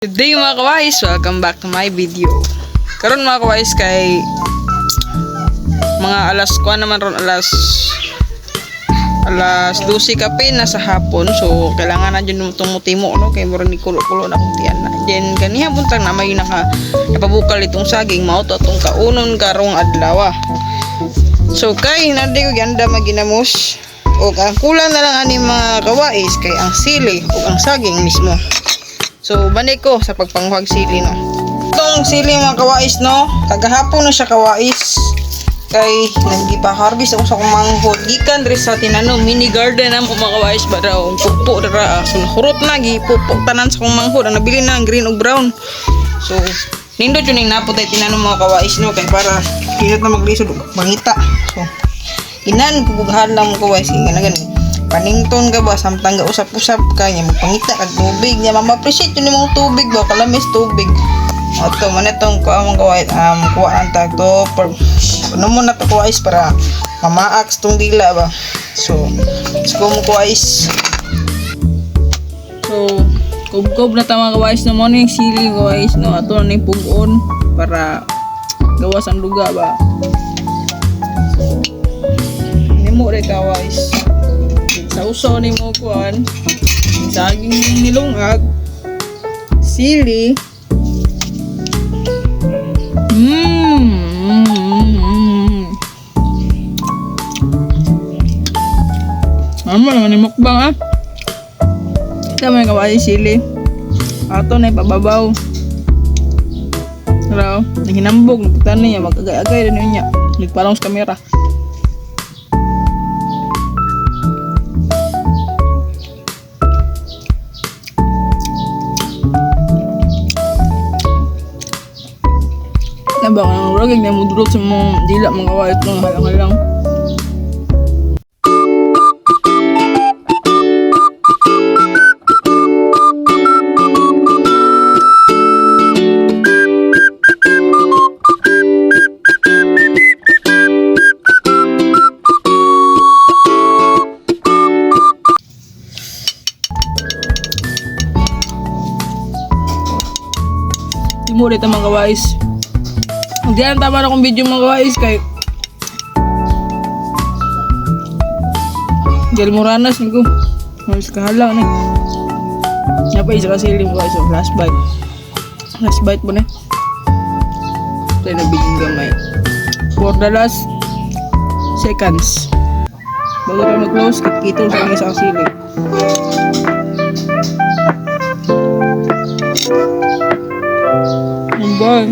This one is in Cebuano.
Good day, mga kawais! Welcome back to my video. Karon, mga kawais, kay mga alas kuan naman ron, alas alas 12 kape na sa hapon. So kailangan na dyan tumutimo, no, kay murag ni kulo-kulo na akong tiyan na. Then ganiha buntag na may naka napabukal itong saging, mao to atong kaunon karong adlaw. So kay nadi ko ganda maginamos. O ang kulang na lang ani, mga kawais, kay ang sili ug ang saging mismo. So, balik ko sa pagpanguhag sili, no. Itong sili, mga kawais, no, kagahapon na siya, kawais. Kay naggipa-harvest ako sa akong manghod. Gikan diri sa tinanom, mini garden na mo, mga kawais ba daw. Pupo dara. So, nahurot na, gipupo tanan sa akong manghod. Ang nabili na ang green ug brown. So, nindot yun yung naputay tinanom, mga kawais, no. Kay para kinot na maglisod og mangita. So, inan pugughan lang mo, kawais. Kaya nga gani panington ka ba samtang ga usap-usap ka nya, magpangita kag tubig nya, ma-appreciate yun imong tubig ba, kalamis tubig. Ato man itong kuha, mga kawais, kuha ng tag to per, ano mo na to, kawais, para mamaaks tong dila ba. So let's go mo, kawais. So kubkob na ta, mga kawais, no. Mo ni yung sili, kawais, no. Ato na ni pugon para gawas ang duga ba. So nimo re, kawais, sausaw ni mo kuan, saging nilungag, sili. Ano mo naman ni mukbang ah. Ito may kawali sili. Ato na ipababaw. Pero, naghinambog, nagputan niya, mag-agay-agay rin niya. Nagparang sa kamera. Na ba kang raging na mudulot sa mga dila, mga kawait ng halang-halang. Timo ulit ang mga kawais. Hindi na tama na akong video, mga kawais, kay Gel Moranas ko. Mas kahala na. Napa isa kasi mga kawais. So, last bite. Last bite mo na. Ito na bigyan gamay. For the last seconds. Bago tayo mag-close, kito sa inyo sa sili. Ang bye.